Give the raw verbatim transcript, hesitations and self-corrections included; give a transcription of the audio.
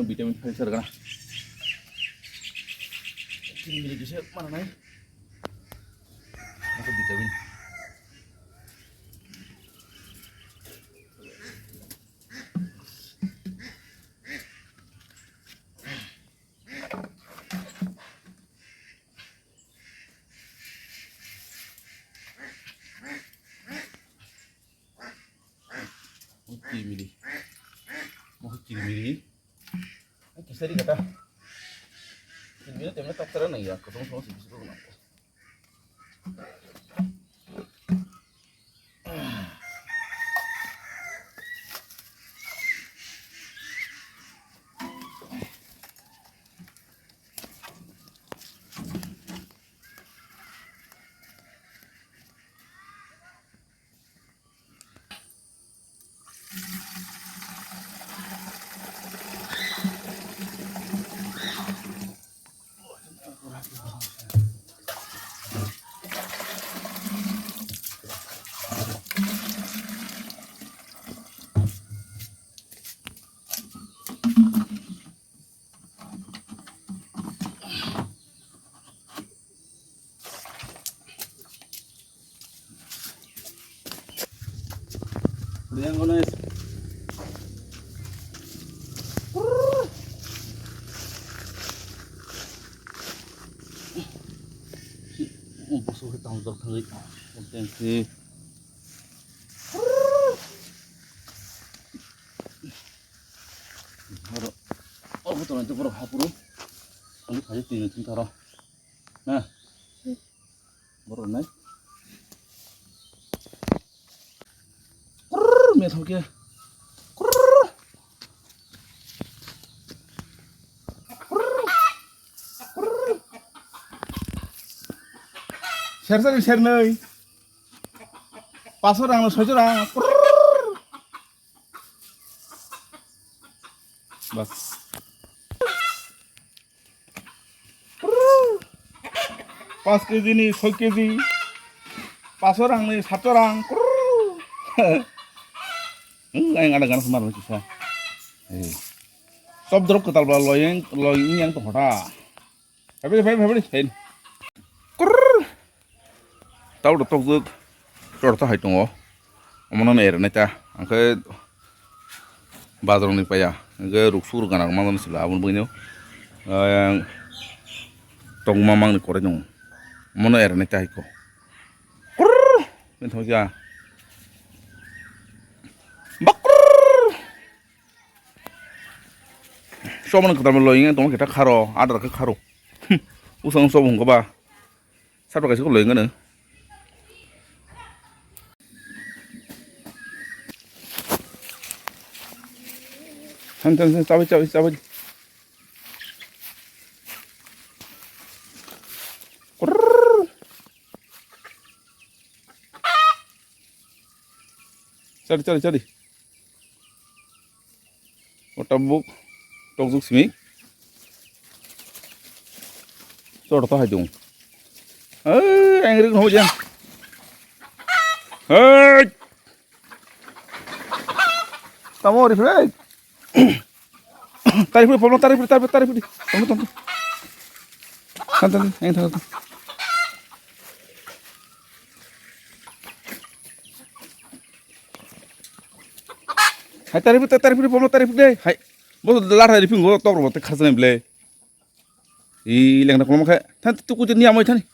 Vitamin khai sar gana. Kiri miri kisa mana nai. Aku vitamin. Kirimiri. Mau kirimiri. Kisari kata. Kirimiri temne tak terang ya, kosong kosong sih bisa. Yang kono es. Bosok ke tang jok thangwi. Tengsi. Oro, oh, kotor nanti pura hapuru. Ani kaji tini tini taro. Nah. Borok nai. Kurr, methok ya. Kurr. Kurr. Kurr. Sersa ni sernai. Paso rang, sojo rang. Kurr. Bas. Pas kg ni soi kg. Paso rang ni sato rang. Hmm, ayang ada ganas mar ni kisa. Eh. Top drop ketal ba loyang, loyang yang to hota. Habis, habis, habis, habis. Kurr. Tau da tokjwk. Chor ta hai tongo. Omono no ere nai ta. Angkhe bazar ni paya. Angkhe ruk sur gana rok manjani sila aboni bagwino. Ayang tongma mangni korai tongo. Omono ere nai ta hai ko. Kurr. Bini thangkhe a. Bakurr. Sobon kwtal loyang tongma khe ta kharo, adar khe kharo. Usang sobon ko ba. Sabra kaisa ko loyang no. Than, than, than, chabai, chabai, chabai. Kurr. Chari, chari, chari. O tabuk tokjwk simi. Chor to hai dung. Ei, ang rik no jang. Hey! Tamo ri phai. Tari phai, pablo, tari phai, tari phai, tari phai. Tamo, tamo. Tan, tan, tan, ang tan, tan. Hai, tari phai, tari phai, pablo, tari phai deh. Hai. Bo lar hai riping go tok ro te khasnai ble. I lengna kolom khe. Than tu ku ni amoi thani.